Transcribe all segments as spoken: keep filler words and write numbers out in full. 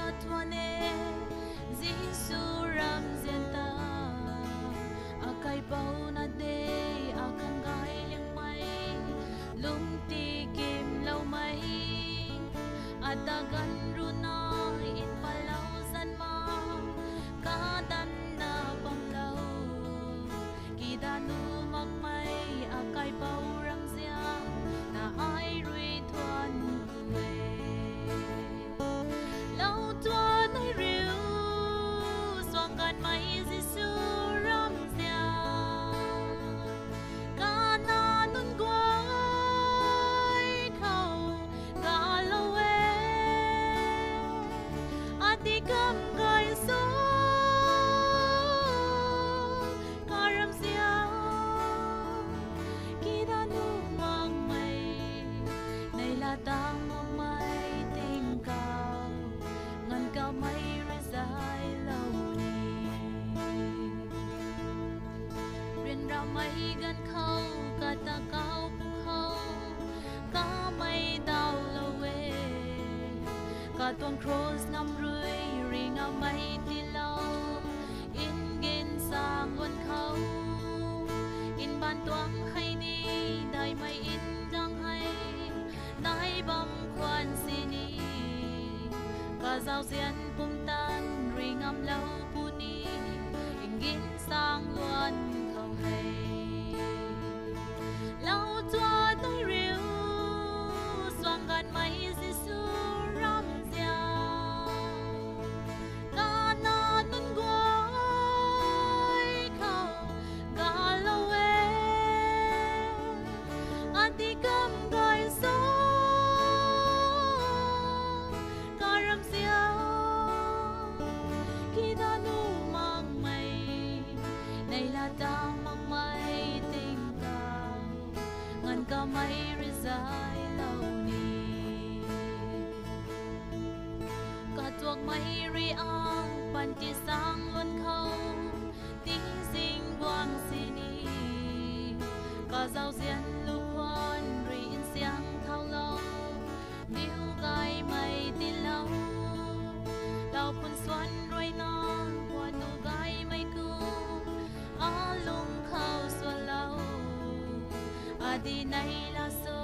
Tuan e, Jisu ramzian ta, akaipouc na de, akang gay liangmei, lungc tikimloumei, ata ganv ruina, in palou zan ma, kadanna bamlou, kida nuh makmei, akaipouc ramzian ta ai rui tuan e. Lou tuan e riu, suang ganmei Jisu ramzian, kana nunc guay khou galou e, ati kam gay so, karamzian, kida nuh makmei, neihla tang makmei tingkauh, nganv kamei rui zaylou ni. Ryanramei ganv khou, kata kauc pwkhou, kamei dawlou e, katuang cross ngam rui ringamei tiilou, nginsaeng luan khou, mbaanv tuang hei ni, daihmei ndang hei, nai bam khwan sini, kazauzian pumtan ringamlou puni, nginsaeng luan khou hei. Lou tuan e riu, suang ganmei Jisu ramzian, kana nunc guay khou galou e, ati kam gay so, karamzian, kida nuh makmei, neihla tang makmei tingkauh, nganv kamei rui zaylou ni. Katuakmei rui ang panty zaeng luan khou, tingzing guang sini, kazauzian lu khwan rui nsiang thaulou, niw gaymei tiilou, lau phun swan ruina, puan nu gaymei kum, alung khou swalou, adi neihla so,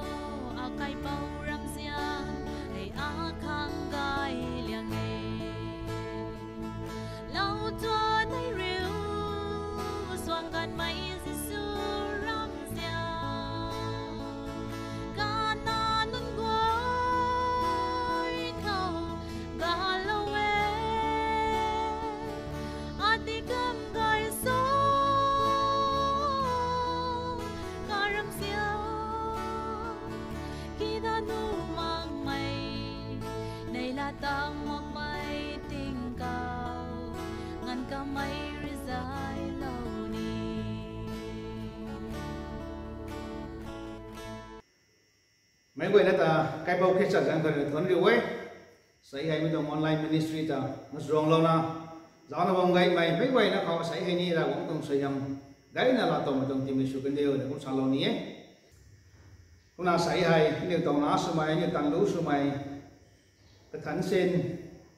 akaipouc ramzian, hei akhang gay liang e. Lou tuan e riu, suang ganmei Jisu ramzian, kana nunc guay khou galou e, ati kam gay so, karamzian, kida nuh makmei, neihla tang makmei tingkauh, nganv kamei rui zaylou ni. Meic guayna ta kaipouc Khrista zanc khou rui thuanc riu e. Sei hei mi tuang online ministry ta machuanglouna, zaucna bam gaymei meic guayna khou sei hei ni Ravguangc tuang suaihiam gayna laa towmei tuang timei sw kandiu na kum salou ni e. Kumna sei hei aniu tuang na swmei, aniu tanlu swmei, kathanc sin,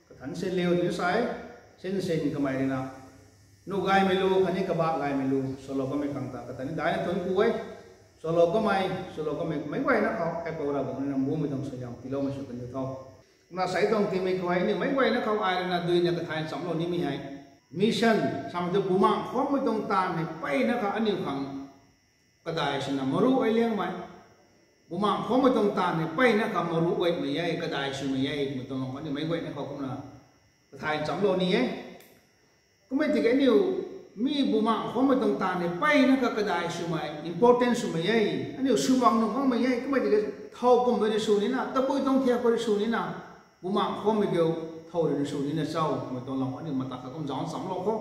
kathanc sin liu tw sa e, sin sin kamei ruina, nuh gaymei lu khatni kabah gaymei lu swlou kamei khang ta kata ni daina thuanc ku e. Swlou kamei, swlou kamei meic guayna khou kaipouc Ravguangc ruina mbumei tuang suaihiam tiiloumei sw kandiu tho. Kumna sei tuang timei khou hei aniu meic guayna khou ai ruina duina kathay nchamclou nimei hei, mission samei tu bumaengc khwanmei tuang taanv hei mpeyna kha aniu khang kadai swna maruh e liangmei. Bumaengc khwanmei tuang taanv hei mpeyna kha maruh guaymei e, kadai swmei e twmei tuang lam khou aniu meic guayna khou kumna kathay nchamclou ni e. Kummei tiki aniu mi bumaengc khwanmei tuang taanv hei mpeyna kha kadai swmei, important swmei e, aniu sw mak nuh makmei e. Kummei tiki thow kumhmei rui sw nina, tabui tuang thiak khou rui sw nina, bumaengc khwanmei kiu thow rui sw nina cho twmei tuang lam khou aniu mata kha kum zauc nchamclou kho.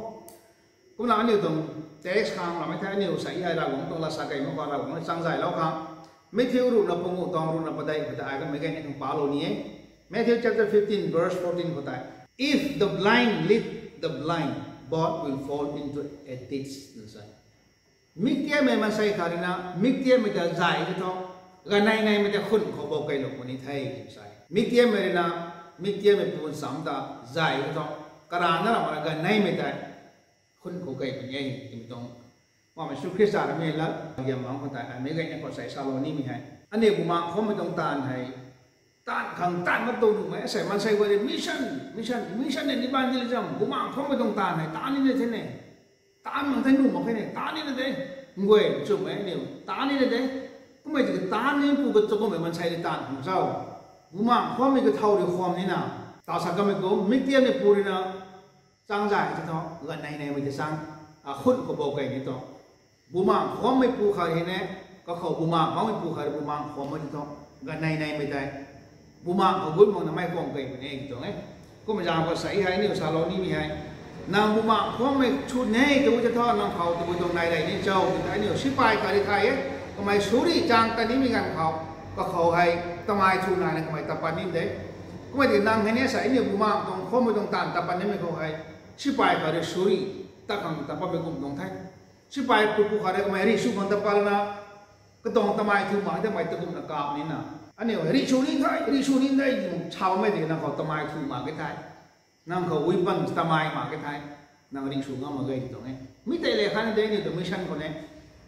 Kumna aniu tuang text khang ramei the, aniu sei hei Ravguangc tuang lat sa kei mak khou Ravguangc na chang zaylou khang, Matthew ruhna panguh tuang ruhna padeih khou tei ai kanmei gayna khang palou ni e. Matthew chapter fifteen verse fourteen khou tei, If the blind lead the blind, both will fall into a ditch, na sa e. Miktiammei maansei khat ruina miktiammei ta zay the thu, ganei neimei ta khun khou bou keylou puni the, tw sa e. Miktiammei ruina Miktiammei pu nchamc ta zay thu, karana ramh ra ganv neimei tei khun khou kei puni e twmei tuang. Mamei Jisu Khrista rui mi la giam bangc khou tei, ai meic gayna khou sei salou nimei hei, aniu bumaengh khwanmei tuang taanv hei, taanv khang taanv mak tuang nuhmei, asei maansei guay rui mission, mission, mission and evangelism, bumaengh khwanmei tuang taanv hei taan nina the ne. Taan mak the nuh mak khe ne, taan nina de. Nguay chumei aniu taan nina de. Kummei tiki taan ni pu ka chakummei maansei rui taanv khang cho? Bumaengh khwanmei kathow rui khwan nina. Taw sa kamei kum, Miktiammei pu rui na chang zay ti thu, ganv nei neimei ti chang, a, khun khou bou kei ni tuang. Bumaengh khwanmei pu khat hei ne, kakhou bumaengh khwanmei pu khat rui bumaengh khwanmei ti thu, ganv nei neimei tei bumaengh khou gut makna mei kuang kei puni e tuang e. Kummei zaeng khou sei hei aniu salou nimei hei, nang bumaengh khwanmei chu ne tw ti thu, nang khou tabui tuang nai rey ni cho tw tei aniu sipai khat rui thay e. Kamei suri chang ta nimei ganv khou, kakhou hei tamei thu naina kamei tat pat ni de. Kummei tiki nang hei ni sei aniu bumaengh tuang khwanmei tuang taanv tat pat nimei khou hei, sipai khat rui suri tat khang tat patmei kum tuang the. Sipai pu pu khat rui kamei rih sw khang tat pat lana, katuang tamei thu mak de, mei takumna kap nina. Aniu rih sw ni the, rih sw ni de, saumei tiki nang khou tamei thu mak ke the. Nang khou weapon tamei mak ke the. Nang rih sw ngam mak ge tuang e. Mi tei le khatni de aniu ta mission khou ne,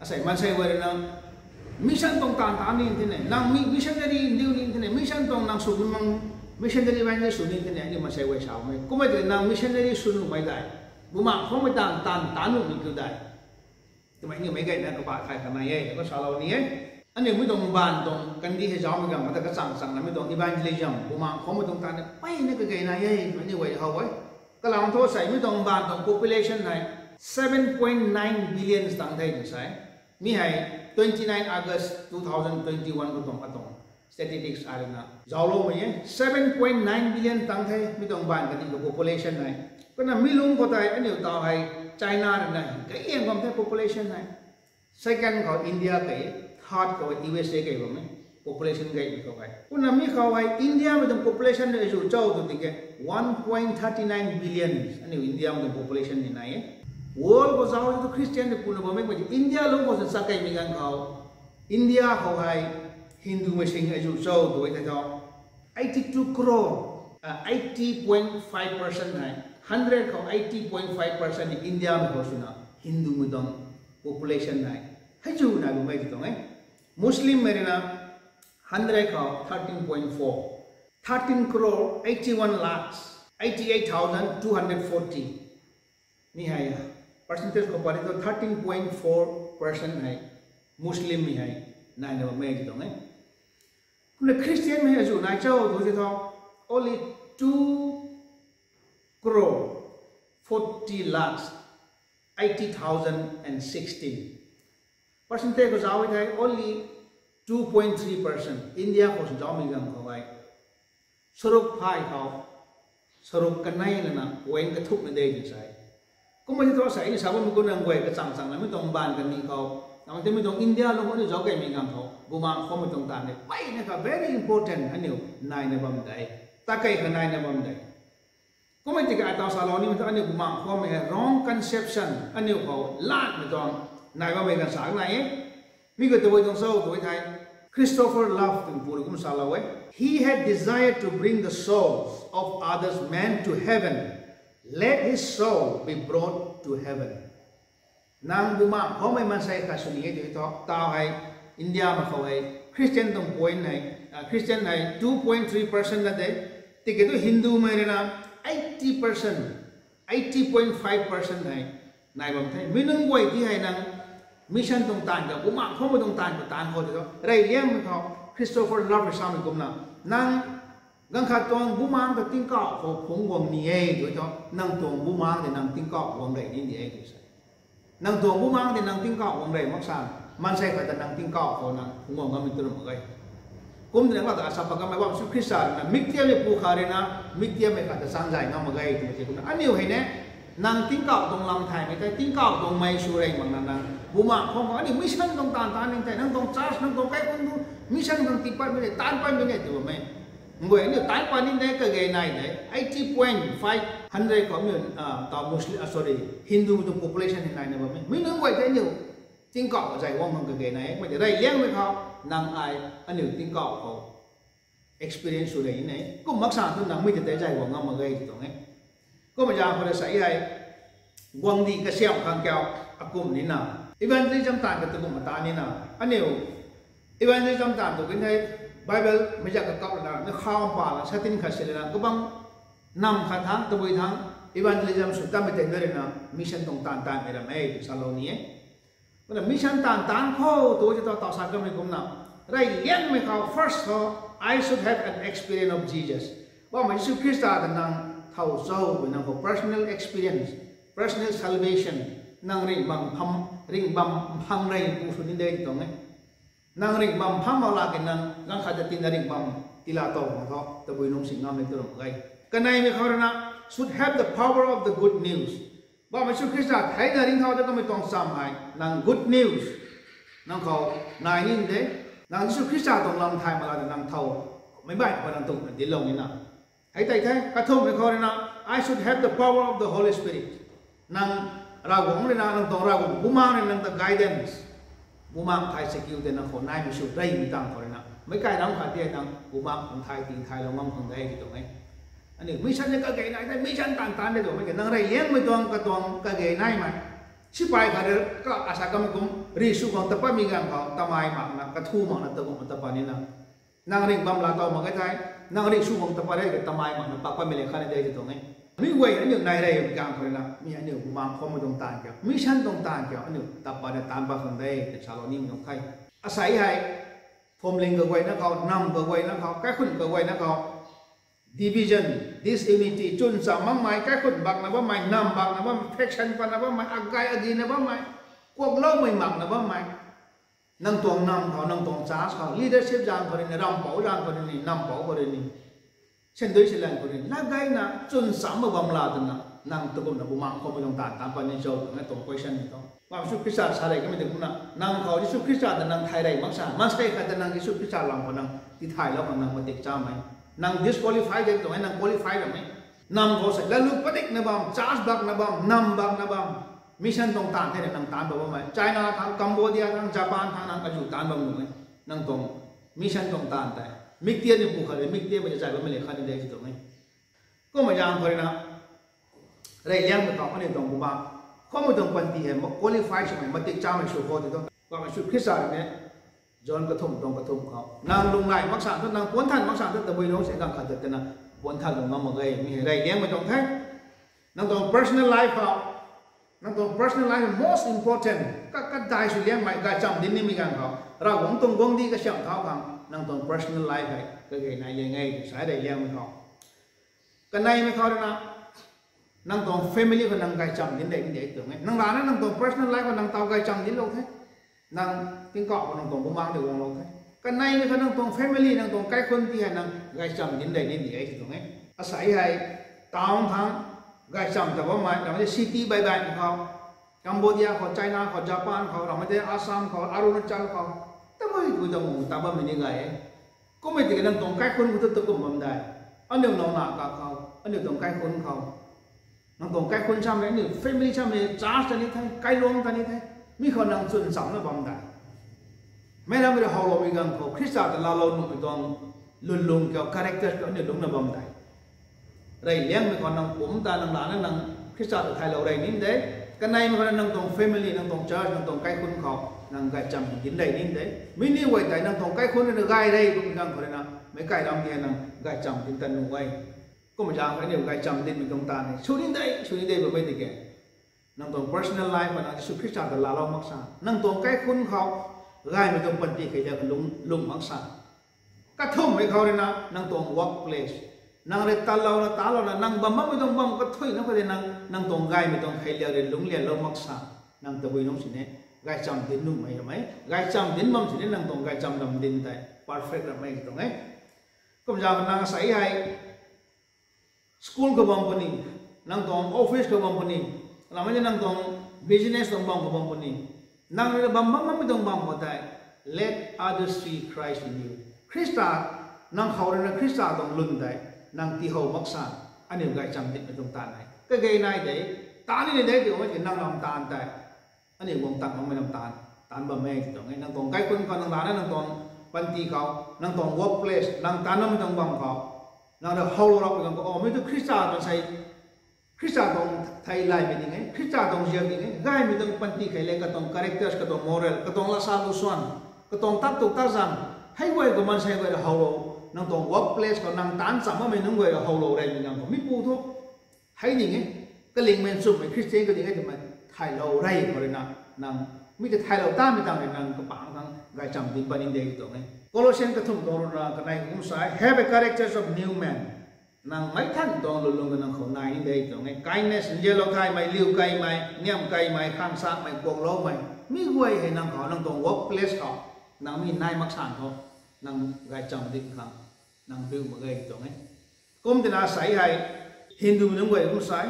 asei maansei guay rui na mission tuang taanv taan ni the ne, nang mi missionary ndiu ni the ne, mission tuang nang sw mang, missionary evangelist sw ni the ne, aniu maansei guay saumei. Kummei tiki nang missionary sw nuhmei dei, bumaengh khwanmei taanv, taanv taan nuhmei kiu dei twmei aniu meic gayna kabah thay kha nai e, ko salou ni e. Aniu mi tuang mbaanv tuang kandih hei zaumei ganv khou ta kachang chang na mi tuang evangelism, bumaengh khwanmei tuang taanv ni mpeyna kagay nai e, aniu guay how e. Kalam thu sei mi tuang mbaanv tuang population hei seven point nine billion tang the twna sa e. Mi hei twenty nine August two thousand twenty one khou tuang atuang statistics ai ruina zaucloumei e, seven point nine billion tang the mi tuang mbaanv kandih khou population hei. Kumna mi lungc khou tei aniu taw hei China ruina hei kaiang bam the population hei. Second khou India kei, third khou U S A kei bam e, population gaymei khou hei. Kumna mi khou hei Indiamei tuang population azuh cho tw tiki one point thirty nine billion aniu Indiamei tuang population ni nai e. World khou zauc tu Christian ni kuna bam e, kumna India lungc khou sa chakeimei ganv khou, India khou hei Hindumei sing azuh cho tw e thei thu, eighty two crore, eighty point five percent hei, hundred khou eighty point five percent ni Indiamei khou swna Hindumei tuang population hei hei zu nai bam e ti tuang e. Muslimmei ruina hundred khou thirteen point four, thirteen crore eighty one lakhs eighty eight thousand two hundred forty. Mi hei percentage khou pat ri thu thirteen point four percent hei Muslimmei hei naina bam e ti tuang e. Kumna Christianmei hei azuh nai cho tw ti thu, only two crore forty lakhs eighty thousand and sixteen. Percentage khou zauc e thei only two point three percent. India khou sw zaumei ganv khou hei saruk phay khou saruk kanei lana point kathumhna de twna sa e. Kumna ti thu sei ni sa bammei kumna nang guay kachang chang na mi tuang mbaanv kandih khou, nang tei mi tuang India lungc khou aniu zauc keymei ganv khou bumaengh khwanmei tuang taanv ni mpeyna kha very important aniu naina bam de. Takei kha naina bam de. Kummei tiki ai taw salou nimei thu aniu bumaengh khwanmei hei wrong conception aniu khou laatmei tuang nai bammei ganv sa nai e. Mi khou tabui tuang cho tw e thei, Christopher Love twmei pu rui kum salou e, He had desired to bring the souls of others men to heaven. Let his soul be brought to heaven. Nang bumaengh khwanmei maansei khat sw ni e tw thu, taw hei Indiamei khou hei Christian tuang point hei, Christian hei two point three percent na de, tiki thu Hindumei ruina eighty percent, eighty point five percent hei nai bam the. Mi nunc guay ti hei nang mission tuang taanv kha, bumaengh khwanmei tuang taanv kha taanv khou ti thu, reyliangmei khou Christopher Love rui samei kumna, nang ganv khat tuang bumaengh ta tingkauh khou phungc guang ni e tw thu, nang tuang bumaengh tei nang tingkauh guang rey ni ni e tw sa. Nang tuang bumaengh tei nang tingkauh guang rey mak san, maansei khat ta nang tingkauh khou nang phungc guang ngammei tw ram mak ge. Kum twna lat ta asa pat kanmei bam Jisu Khrista ruina, Miktiammei pu khat ruina Miktiammei khat ta chang zay ngam mak ge twmei ti kumna aniu hei ne, nang tingkauh tuang lam thaymei tei tingkauh tuang mei sw rey makna nang bumaengh khwanmei aniu mission tuang taanv taan ni tei, nang tuang church, nang tuang kaikhun tu mission tuang tii patmei ne, taan patmei ne tw bam e. Nguay aniu taan pat ni de, kage nai de, eighty point five hundred khou aniu, taw Muslim, sorry, Hindumei tuang population hei naina bam e. Mi nunc guay tei aniu tingkauh zay guang khang kage nai e. Kumna ti reyliangmei khou nang ai aniu tingkauh khou experience sw rei ni e. Kum mak sa thu nang mei tei tei zay guang ngam mak ge ti tuang e. Kum zaeng khou rui sa hei, guangcdic kasiamh khang kiu, akum ni na, evangelism taanv kata kum ta ni na, aniu evangelism taanv tu kin hei, Bible mei zak kakap lana, na khou pa la, sa tin khat si lana, kabang nam khat thang, tabui thang, evangelism sw tatmei tei na rui na, mission tuang taanv taanvmei ram e, salou ni e. Kumna mission taanv taanv khou tu ti ta taw sa kamei kumna, rey liangmei khou first khou, I should have an experience of Jesus. Bammei Jisu Khrista ta nang thow cho, nang khou personal experience, personal salvation, nang ringh bam phang, ringh bam phang rey pu sw ni de ti tuang e. Nang ringh bam phang mak la ke nang, nang khat ta tina ringh bam tila tow khang thu, tabui nungc si ngam ni tu ram mak ge. Kaneimei khou rui na, should have the power of the good news. Bammei Jisu Khrista theina ringcthau ta kamei tuang cham hei, nang good news, nang khou nai ni de, nang Jisu Khrista tuang lam thay mak la ta nang thow, meic baih khou nang tuang dinclou ni na. Hei tei the, kathumhmei khou rui na, I should have the power of the Holy Spirit. Nang Ravguangc rui na, nang tuang Ravguangc Bumaengc rui nang ta guidance, Bumaengc thay chakiu tei nang khou naimei sw reymei tang khou rui na, meic kai ram khat ti nang Bumaengc tuang thay ting thaylou ngam khang de ti tuang e. Aniu mission ni kage nai the, mission taanv taanv de tuang e, nang rey liangmei tuang katuang kage naimei. Sipai khat rui ka asa kamei kum, ri sw khang ta patmei ganv khou, tamei makna, kathu makna, takum ta pat ni na. Nang ringh bam la tow mak ge thei, nang ri sw khang ta pat rey ke tamei makna pak patmei le khat ni de ti tuang e. Mi guay aniu nai rey ganv khou rui na, mi aniu Bumaengc khoumei tuang taanv kiu, mission tuang taanv kiu, aniu ta pat na taanv pat khang de, ti salou nimei tuang the. Asei hei, phuamling kaguayna khou, nam kaguayna khou, kaikhunc kaguayna khou, division, disunity, chwn cham makmei, kaikhunc bakna bammei, nam bakna bammei, faction patna bammei, agay agina bammei, kuakloumei makna bammei. Nang tuang nam khou, nang tuang church khou, leadership zaeng khou rui ni, rampouc zaeng khou rui ni, nampouc khou rui ni, sandui silan khou rui ni, lat gayna chwn cham mak bam la twna, nang takumna Bumaengc khoumei tuang taanv taanv pat ni cho twna tuang question ni thu, Bammei Jisu Khrista sa rey kamei tei kumna, nang khou Jisu Khrista ta nang thay rey mak sa, maansei khat ta nang Jisu Khrista lam khou nang tithaylou khang nang matik chamei. Nang disqualify de tuang e, nang qualify ram e. Nam khou sei latlu padikna bam, church bakna bam, nam bakna bam, mission tuang taanv thei nang taanc bam bammei. China thang, Cambodia thang, Japan thang nang azu taanc bam nuh e. Nang tuang mission tuang taanv tei mik tian ni pu khat rui, mik tianmei ta zay bammei le khat ni de ti tuang e. Kummei zaeng khou rui na, rey liangmei khou aniu tuang Bumaengc khoumei tuang panty hei ma qualify swmei, matik chamei sw khou ti thu, Bammei Jisu Khrista rui ni, John kathumh tuang kathumh khou, nang lunghlaic mak sa thu, nang puanc than mak sa thu, tabui nungc si ganv khat ta twna puanc than lung ngam mak ge, mi hei rey liangmei tuang the. Nang tuang personal life khou, nang tuang personal life most important, ka, kadai sw liangmei, gaychamv dinc nimei ganv khou, Ravguangc tuang guangcdic kasiamh thau khang, nang tuang personal life hei kage nai liang e, sa rey liangmei khou. Kaneimei khou rui na, nang tuang family khou nang gaychamv dinc rey ni de tuang e. Nang rana nang tuang personal life khou nang taw gaychamv dinclou the. Nang tingkauh khou nang tuang Bumaengc tei guanglou the. Kaneimei khou nang tuang family, nang tuang kaikhunc ti hei nang gaychamv dinc rey ni de ti tuang e. Asei hei, town thang, gaychamv ta bammei, ramei tei city baih baihmei khou, Cambodia khou, China khou, Japan khou, ramei tei Assam khou, Arunachal khou, tabui tabui tuang ta bammei ni gay e. Kummei tiki nang tuang kaikhunc khou tu takum bam dai. Aniu nowna ka khou, aniu tuang kaikhunc khou, nang tuang kaikhunc samei, aniu family samei, church ta ni the, kailuangc ta ni the, mi khou nang chwn chamna bam dai. Meic ram rui howloumei ganv khou Khrista ta laalou nuhmei tuang lwnlung kiu, character kiu aniu lungcna bam dai. Rey liangmei khou nang pumc ta nang lana nang Khrista ta thaylou rey ni de. Kaneimei khou na nang tuang family, nang tuang church, nang tuang kaikhunc khou nang gaychamv dinc rey ni de. Mi ni guay tei nang tuang kaikhunc rui na gay rey kummei ganv khou rui na, meic kai ram ti hei nang gaychamv dinc tat nuh e. Kummei zaeng khou aniu gaychamv dincmei tuang taanv ni sw ni de, sw ni de bammei tiki, nang tuang personal life khou nang Jisu Khrista ta laalou mak sa, nang tuang kaikhunc khou gaymei tuang panty khei liak lung, lung mak sa. Kathumhmei khou rui na nang tuang workplace, nang rui talouna talouna nang bam bammei tuang bam kathuina khou tei nang, nang tuang gaymei tuang khei liak rui lungc lianlou mak sa, nang tabui nungc sini gaychamv dinc nuhmei ramei, gaychamv dinc bam sini nang tuang gaychamv ram dinc tei perfect ramei tuang e. Kumzaeng nang asei hei school khou bam puni, nang tuang office khou bam puni, ramei tei nang tuang business tuang bam khou bam puni, nang rui na bam bam bammei tuang bam khou tei, let others see Christ in you. Khrista, nang khou rui na Khrista tuang lwn tei nang tiihow mak sa, aniu gaychamv dincmei tuang taanv e. Kage nai de, taanv ni de, ti e ki nang lam taanv tei aniu guang tat makmei lam taanv, taanv bam e ti tuang e. Nang tuang kaikhunc khou nang lana nang tuang panty khou, nang tuang workplace, nang taanv namei tuang bam khou, nang rui how rap pui ganv khou, o, mi tu Khrista tuang sei, Khrista tuang thei laymei ding e, Khrista tuang ziak ding e, gaymei tuang panty khei le, katuang characters, katuang moral, katuang lasa lusuan, katuang tat tu tat zan, hei guay kaman sei guay rui howlou, nang tuang workplace khou nang taanv cham bammei nunc guay rui howlou reymei ganv khou, mi pu thu, hei ding e, kalingmei nchumhmei Christian ka ding e twmei thaylou rey khou rui na, nang, mi tei thaylou tamei tang rui nang kapangc thang gaychamv dinc pat ni de tuang e. Colossians kathumh tuang rui na kanei kum sa e, have a characters of new man. Nang meic than tuang lwnlung ka nang khou nai ni de tuang e. Kindness, nzianlou thaymei, liu keymei, niam keymei, khang sakmei, kuakloumei. Mi guay hei nang khou, nang tuang workplace khou, nang mi nai mak san khou, nang gaychamv dinc khang, nang biu mak ge tuang e. Kum tina sei hei, Hindumei nunc guay kum sa e,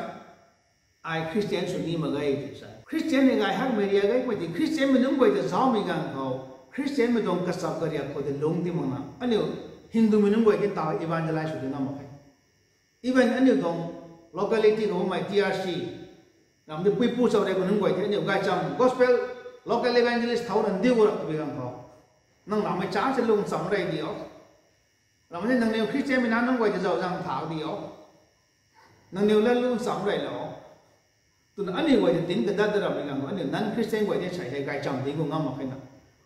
ai Christian sw ni mak ge tw sa. Christian ni gay hakmei riak e, kummei ti Christianmei nunc guay ta zaumei ganv khou, Christianmei tuang kachap kariak khou tei lungc ti makna, aniu Hindumei nunc guay ti taw evangelize sw ti ngam mak khe. Even aniu tuang locality khou mei T R C, ram di puipu chau rei khou nunc guay tei aniu gaychamv, gospel, local evangelist thau ran diu rap bi ganv khou, nang rammei cha se lung cham rey di o. Ram di nangniw Christianmei na nunc guay tei zau zang thau di o. Nangniw lat lung cham rey lo. Twna aniu guay tei dinc kadat da rammei ganv khou, aniu non-Christian guay tei sei hei gaychamv dinc khou ngam mak khe na.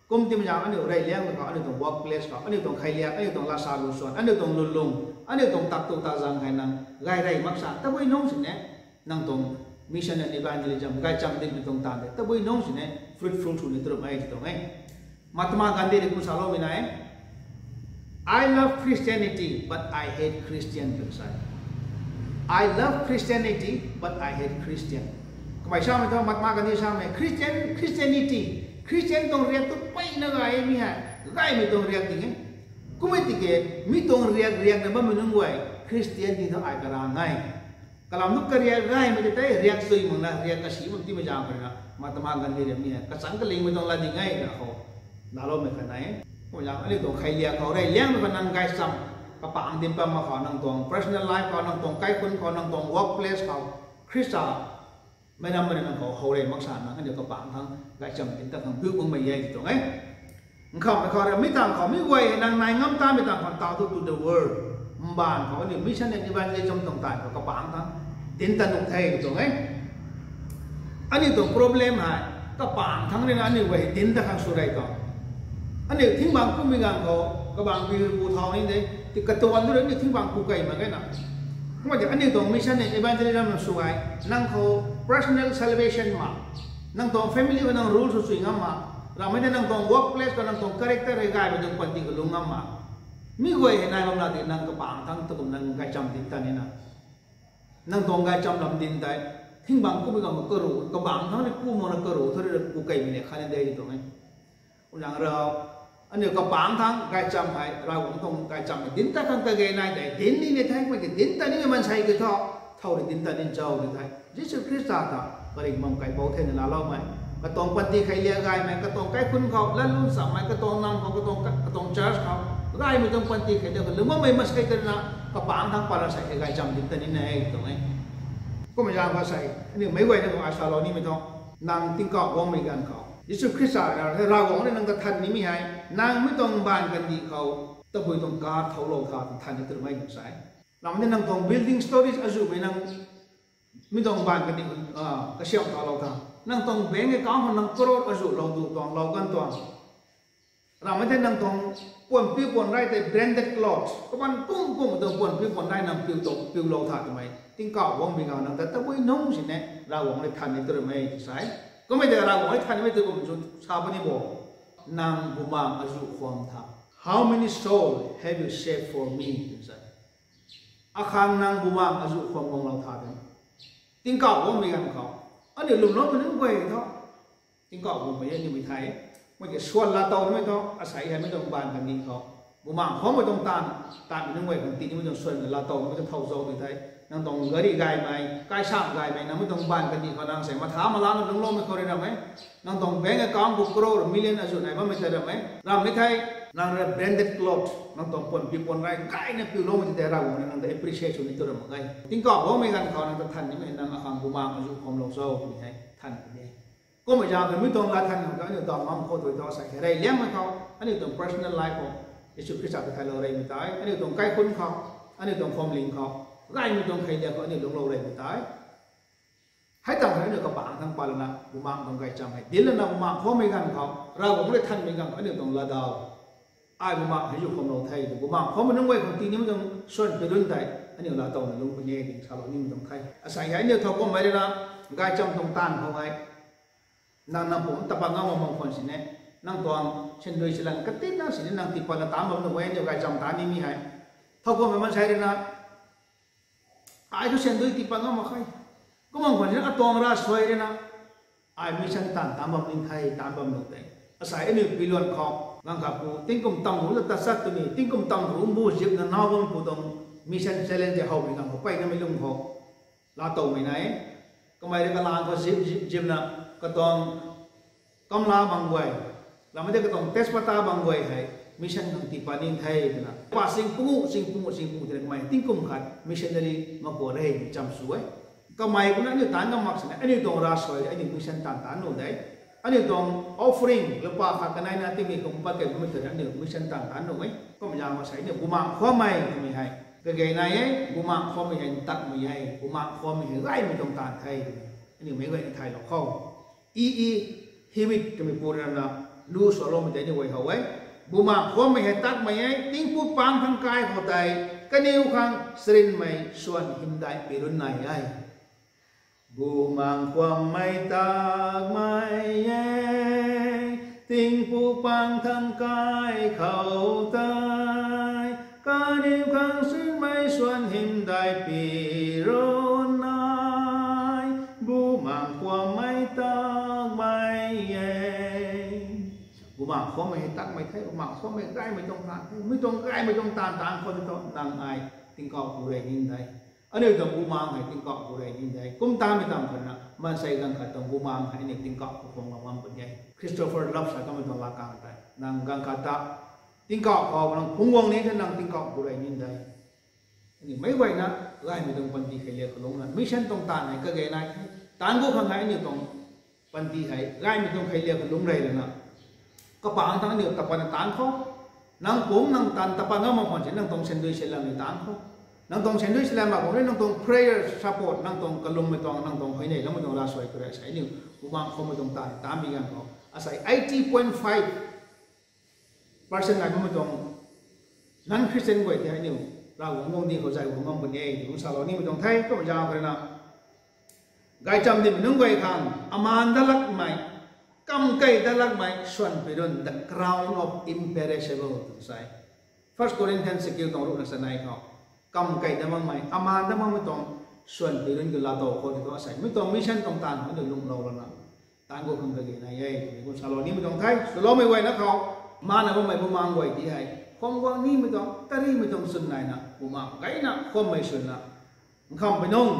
Kum timei zaeng aniu reyliangmei khou, aniu tuang workplace khou, aniu tuang kheiliak, aniu tuang lasa lusuan, aniu tuang lwnlung, aniu tuang tat tu tat zan hei nang gay rey mak sa, tabui nungc sini, nang tuang mission and evangelism, gaychamv dincmei tuang taanv tei tabui nungc sini fruitful sw ni tu ramei ti tuang e. Mahatma Gandhi rui kum saloumei nai, I love Christianity, but I hate Christian, tw sa. I love Christianity, but I hate Christian. Kamei samei thu, Mahatma Gandhi samei, Christian, Christianity, Christian tuang riak tu peyna gay e mi hei, gaymei tuang riak ding e. Kummei tiki, mi tuang riak, riakna bammei nunc guay, Christian ding thu ai karang e. Kalam thu kariak gaymei tei tei riak chui makna, riak kasi mak timei zaeng khou rui na, Mahatma Gandhi rui mi hei kachang kalingmei tuang lat ding e na khou laaloumei khat nai e. Kum zaeng aniu tuang kheiliak khou reyliangmei khou nang gaychamv kapangc dinc pat mak khou, nang tuang personal life khou, nang tuang kaikhun khou, nang tuang workplace khou, Khrista mei nam mei nang khou how rey mak sa nang aniu kapangc thang gaychamv dinc tat khang biu makmei e ti tuang e. Nkhamhmei khou rui mi tang khou mi guay hei nang nai ngam tamei tang khou taw thu to the world, mbaanv khou aniu mission and evangelism tuang taanv khou kapangc thang dinc tat nuh the ti tuang e. Aniu tuang problem hei kapangc thang rui na aniu guay dinc tat khang sw rey tuang. Aniu thing bang kummei ganv khou kabangc pi pu thau ni de, ti katuan tu rui aniu thing bang ku key mak ge na. Kumna ti aniu tuang mission and evangelism na sw hei, nang khou personal salvation ma, nang tuang family khou nang rule sw chui ngam ma, ramei tei nang tuang workplace khou nang tuang character hei gaymei tuang panty khou lung ngam ma. Mi guay hei nai bam la ti nang kapangc thang tu kum nang gaychamv dinc tat ni na. Nang tuang gaychamv lam dinc tei, thing bang kummei ganv khou karu, kabangc thang rui ku makna karu thu rui ku keymei le khatni de ti tuang e. Kum zaeng rui, aniu kapangc thang gaychamv hei, Ravguangc tuang gaychamv hei dinc tat khang kage nai tei, dinc ni ni the, kummei ki dinc tat nimei maansei ki thu, thow rui dinc tat ni cho ti the. Jisu Khrista ta, karing bam kaipouc thena laaloumei, katuang panty kheiliak gaymei, katuang kaikhun khou lat lungc chammei, katuang nam khou, katuang ka-, katuang church khou, gaymei tuang panty kheiliak khou lungc bammei maansei tei na, kapangc thang pat la sei hei gaychamv dinc tat ni na e tuang e. Kummei zaeng khou sei, aniu meic guayna khou ai salou nimei thu, nang tingkauh guangmei ganv khou, Jisu Khrista rui na, Ravguangc rui nang ta than nimei hei, nang mi tuang mbaanv kandih khou, tabui tuang car thouclou tha twna than ni tu ramei tuang sa e. Ramei tei nang tuang building storage azuhmei nang mi tuang mbaanv kandih, ah, kasiamh thouclou tha. Nang tuang bank account khou nang crore azuh lou du tuang, lou kan tuang. Ramei tei nang tuang puan piu puan rey tei branded clothes, kaman pum pum tuang puan piu puan rey nang piu tuang, piulou tha twmei, tingkauh guangmei ganv nang ta tabui nungc sini Ravguangc rui than ni tu ramei ti sa e. Kummei tei Ravguangc rui than nimei tu kum chu sa puni bo. Nang bumaengc azuh khwan tha. How many soul have you saved for me? Tw sa. Akhang nang bumaengc azuh khwan guanglou tha de. Tingkauh guangmei ganv khou, aniu lwmloumei nunc guay thu, tingkauh guangmei e nimei the. Mei ki swan laatow nimei thu, asei hei mi tuang mbaanv kandih khou, bumaengc khwanmei tuang taanv, taanvmei nunc guay khang ti nimei tuang swan laatow nimei tuang thow zauc ti the. Nang tuang gari gaymei, kaisam gaymei, nang mi tuang mbaanv kandih khou nang sei matha malana lungcloumei khou rui ram e. Nang tuang bank account khou crore, million azuh nai bammei tei ram e. Rammei thei, nang rui branded clothes, nang tuang puan piu puan rey gayna piuloumei ti tei Ravguangc rui nang ta appreciate sw ni tu ram mak ge. Tingkauh guangmei ganv khou nang ta than nimei nang akhang bumaengc azuh khwanlou cho twmei hei than ni e. Kummei zaeng khou mi tuang lat than khou aniu daw ngam khou tu ta sei hei reyliangmei khou, aniu tuang personal life khou, Jisu Khrista ta thaylou reymei tei aniu tuang kaikhunc khou, aniu tuang phuamling khou, gaymei tuang kheiliak khou aniu lungclou reymei tei hei tangv khou aniu kapangc thangc pat lana Bumaengc tuang gaychamv hei dinclana Bumaengc khwanmei ganv khou, Ravguangc rui thanmei ganv khou aniu tuang latdaw, ai Bumaengc hei zu khwanlou the, Bumaengc khwanmei nunc guay khang tinimei tuang swan pirun tei aniu laatowna lungc puni e ting salou nimei tuang the. Asei hei aniu thow kummei rui na gaychamv tuang taanv khou hei nang nang pumc tapat ngam mak khwan sini, nang tuang sandui silan katinna sini nang tiipatna taanc bam nuh e, aniu gaychamv taanc nimei hei. Thow kummei maansei rui na ai thu sandui tiipat ngam mak khe. Kumna khwan sini atuang ravsuai rui na ai mission taanv taanc bam ning the, taanc bam nuh de. Asei aniu piluan khou ganv khat pu tingkum tamru ta tat chat twmei, tingkum tamru mu zipna naw bam pu tuang mission challenge tei howmei ganv khou mpeyna mei lung khou laatowmei nai e. Kamei rui kalang khou zip zip zipna katuang kamla bang guay, lamei tei katuang tejpata bang guay hei mission khang tiipat ning the twna pa sing pungu sing pungu sing pungu twna kamei tingkum khat missionary makua re cham sw e. Kamei kumna aniu taanc ngam mak sini aniu tuang ravsuai aniu mission taanv taanc nuh de. Aniu tuang offering lupa khat kaneina tingmei kum pat kei bammei tei aniu mission taanv taanc nuh e. Kumna zaeng khou asei aniu Bumaengc khwanmei twmei hei kage nai e, Bumaengc khwanmei hei ntakmei e, Bumaengc khwanmei hei gaymei tuang taanv the. Aniu meic guayna thaylou khou, E. E. Hewitt twmei pu rui na lu saloumei tei aniu guay how e. Bumaengc khwanmei hei takmei e, tingpuk pang thangc kai khou tei kaniw khang charynmei swan hymdaih pirun nai e. Bumaengc khwanmei takmei e, tingpuk pang thangc kai khou tei kaniw khang charynmei swan hymdaih pirun nai. Bumaengc khwanmei takmei e. Bumaengc khwanmei hei takmei the, Bumaengc khwanmei gaymei tuang taanv the. Mi tuang gaymei tuang taanv taanc khou ni thu nang ai tingkauh pu rey ning de. Aniu tuang Bumaengc hei tingkauh pu rey ning de. Kum tanmei tuang khou na maansei ganv khat tuang Bumaengc hei aniu tingkauh pu khang bam bam puni e. Christopher Love sa kamei tuang latkaeng tei nang ganv khat ta tingkauh khou nang phungc guang ni the, nang tingkauh pu rey ning de. Aniu meic guayna gaymei tuang panty kheiliak khou lungcna mission tuang taanv hei kage nai the. Taanc gu khang hei aniu tuang panty hei gaymei tuang kheiliak khou lungc rey lana kapangc thangc aniu tapatna taanc khou, nang pumc nang taanv tapat ngam mak khwan sini nang tuang sandui silan ni taanc khou, nang tuang sandui silan mak khwan ni nang tuang prayer support, nang tuang kalwmmei tuang, nang tuang huayney loumei tuang ravsuai khou rui asei aniu Bumaengc khwanmei tuang taanv taanc bi ganv khou asei eighty point five percent nai bammei tuang non-Christian guay tei aniu Ravguangc guangcdic khou zay guang ngam puni e twna salou nimei tuang the. Kumna zaeng khou rui na gaychamv dincmei nunc guay khang amaan dat lakmei, kam key dat lakmei swan pirun, the crown of imperishable twna sa e. First Corinthians chakiu tuang ruhna chanei khou kam key dat makmei, amaan dat makmei tuang swan pirun kiu laatow khou tei thu asei mi tuang mission tuang taanv khou aniu lungclou lana taanc gu khang kage nai e twmei kum salou nimei tuang the. Swloumei guayna khou, maana bammei Bumaengc guay tei hei khwan guang nimei tuang, tarimei tuang chwn naina Bumaengc gayna khwanmei swna nkhamhpui nung,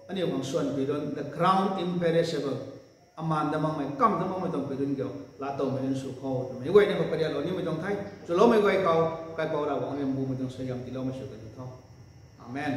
aniu khang swan pirun, the crown imperishable, amaan dat makmei, kam dat makmei tuang pirun kiu laatowmei nunc sw kho twmei guayna khou kariaklou nimei tuang the. Swloumei guay khou Kaipouc Ravguangc rui mbumei tuang suaihiam tiiloumei sw kan tho. Amen.